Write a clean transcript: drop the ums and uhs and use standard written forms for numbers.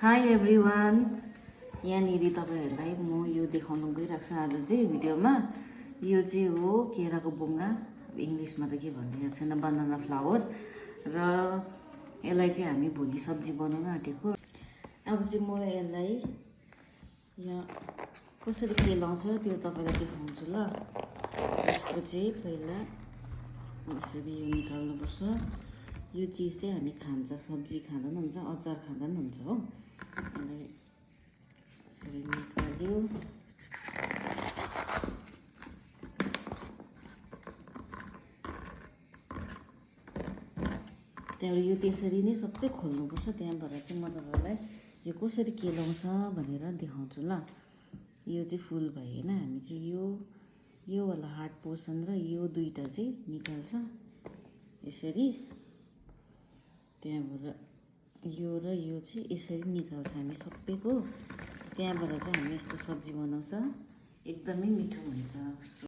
High everyone, यहाँनिर तपाईँहरूलाई म यो देखाउन गइरहेको छु आज चाहिँ भिडियोमा। यो चाहिँ हो केराको बुङ्गा, इङ्ग्लिसमा त के भन्छ याद छैन, बनाना फ्लावर। र यसलाई चाहिँ हामी भोलि सब्जी बनाउन आँटेको। अब चाहिँ म यसलाई यहाँ कसरी केलाउँछ त्यो तपाईँलाई देखाउँछु ल। यसको चाहिँ पहिला यसरी यो निकाल्नुपर्छ। यो चिज चाहिँ हामी खान्छ, सब्जी खाँदा पनि हुन्छ, अचार खाँदा पनि हुन्छ हो। यसलाई यसरी निकाल्यो। त्यहाँबाट यो त्यसरी नै सबै खोल्नुपर्छ। त्यहाँबाट चाहिँ म तपाईँलाई यो कसरी केलाउँछ भनेर देखाउँछु ल। यो चाहिँ फुल भयो होइन, हामी चाहिँ यो वाला हार्ड पोर्सन र यो दुईवटा चाहिँ निकाल्छ यसरी। त्यहाँबाट यो र यो चाहिँ यसरी निकाल्छ हामी सबैको। त्यहाँबाट चाहिँ हामी यसको सब्जी बनाउँछ, एकदमै मिठो हुन्छ।